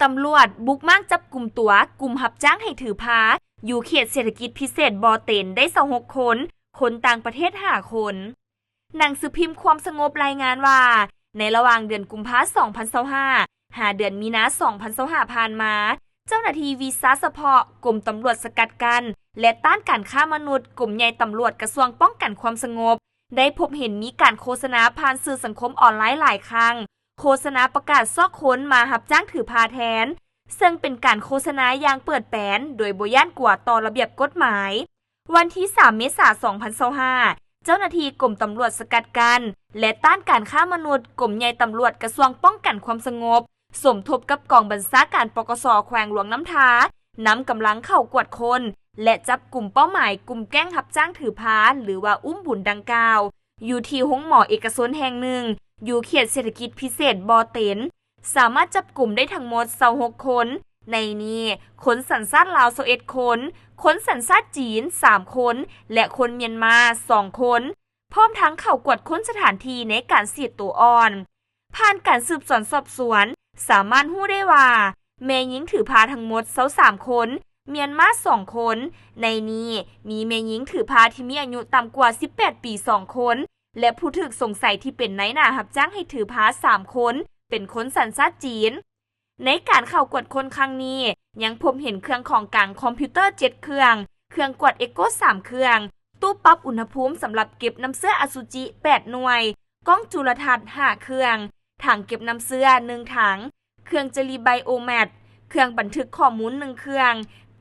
ຕຳຫຼວດບຸກມ້າງຈັບກຸມຕົວກຸ່ມຮັບຈ້າງໃຫ້ຖືພາ ຢູ່ເຂດເສດຖະກິດພິເສດບໍ່ເຕັນໄດ້ຊາວຫົກຄົນ, ຄົນຕ່າງປະເທດຫ້າຄົນ. ໜັງສືພິມຄວາມສະຫງົບລາຍງານວ່າ ໃນລະຫວ່າງເດືອນກຸມພາ ສອງພັນຊາວຫ້າ ຫາເດືອນມີນາ ສອງພັນຊາວຫ້າ ຜ່ານມາ, ເຈົ້າໜ້າທີ່ວິຊາສະເພາະກົມຕຳຫຼວດສະກັດກັ້ນ ແລະ ຕ້ານການຄ້າມະນຸດ ກົມໃຫຍ່ຕຳຫຼວດກະຊວງປ້ອງກັນຄວາມສະຫງົບ ໄດ້ພົບເຫັນມີການໂຄສະນາຜ່ານສື່ສັງຄົມອອນລາຍຫຼາຍຄັ້ງ, ໂຄສະນາປະກາດຊອກຄົນມາຮັບຈ້າງຖືພາແທນ, ເຊິ່ງເປັນການໂຄສະນາຢ່າງເປີດແປນ ໂດຍບໍ່ຢ້ານກົວຕໍ່ລະບຽບກົດໝາຍ. ວັນທີສາມ ເມສາ ສອງພັນຊາວຫ້າ ເຈົ້າໜ້າທີ່ກົມຕຳຫຼວດສະກັດກັ້ນ ແລະ ຕ້ານການຄ້າມະນຸດ ກົມໃຫຍ່ຕຳຫຼວດກະຊວງປ້ອງກັນຄວາມສະຫງົບ ສົມທົບກັບກອງບັນຊາການ ປກສ ແຂວງຫຼວງນ້ຳທາ ນຳກຳລັງເຂົ້າກວດຄົ້ນ ແລະ ຈັບກຸມເປົ້າໝາຍກຸ່ມແກ້ງຮັບຈ້າງຖືພາ ຫຼືວ່າອຸ້ມບຸນດັ່ງກ່າວ ຢູ່ທີ່ໂຮງໝໍເອກະຊົນແຫ່ງໜຶ່ງ ຢູ່ເຂດເສດຖະກິດພິເສດບໍ່ເຕັນ, ສາມາດຈັບກຸມໄດ້ທັງໝົດຊາວຫົກຄົນ, ໃນນີ້ຄົນສັນຊາດລາວຊາວເອັດຄົນ, ຄົນສັນຊາດຈີນສາມຄົນ ແລະ ຄົນມຽນມາສອງຄົນ, ພ້ອມທັງເຂົ້າກວດຄົ້ນສະຖານທີ່ໃນການສີດໂຕອ່ອນ. ຜ່ານການສືບສວນສອບສວນ ສາມາດຮູ້ໄດ້ວ່າ ແມ່ຍິງຖືພາທັງໝົດຊາວສາມຄົນ, ມຽນມາສອງຄົນ, ໃນນີ້ມີແມ່ຍິງຖືພາທີ່ມີອາຍຸຕ່ຳກວ່າສິບແປດປີສອງຄົນ ແລະ ຜູ້ຖືກສົງໄສທີ່ເປັນນາຍໜ້າຮັບຈ້າງໃຫ້ຖືພາສາມຄົນ ເປັນຄົນສັນຊາດຈີນ. ໃນການເຂົ້າກວດຄົ້ນຄັ້ງນີ້ ຍັງພົບເຫັນເຄື່ອງຂອງກາງຄອມພິວເຕີເຈັດເຄື່ອງ, ເຄື່ອງກວດເອໂກສາມເຄື່ອງ, ຕູ້ປັບອຸນຫະພູມສຳລັບເກັບນ້ຳເຊື້ອອະສຸຈິແປດໜ່ວຍ, ກ້ອງຈຸລະທັດຫ້າເຄື່ອງ, ຖັງເກັບນ້ຳເຊື້ອໜຶ່ງຖັງ, ເຄື່ອງຈະລີໄບໂອແມັດ, ເຄື່ອງບັນທຶກຂໍ້ມູນໜຶ່ງເຄື່ອງ,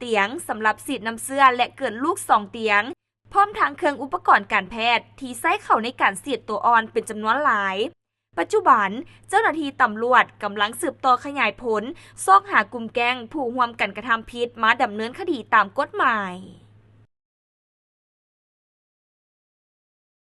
ຕຽງສຳລັບສີດນ້ຳເຊື້ອ ແລະ ເກີດລູກສອງຕຽງ, ພ້ອມທັງເຄື່ອງອຸປະກອນການແພດທີ່ໃຊ້ເຂົ້າໃນການສີດໂຕອ່ອນເປັນຈຳນວນຫຼາຍ. ປັດຈຸບັນ, ເຈົ້າໜ້າທີ່ຕຳຫຼວດກຳລັງສືບຕໍ່ຂະຫຍາຍຜົນ ຊອກຫາກຸ່ມແກ້ງຜູ້ຮ່ວມກັນກະທຳຜິດມາດຳເນີນຄະດີຕາມກົດໝາຍ.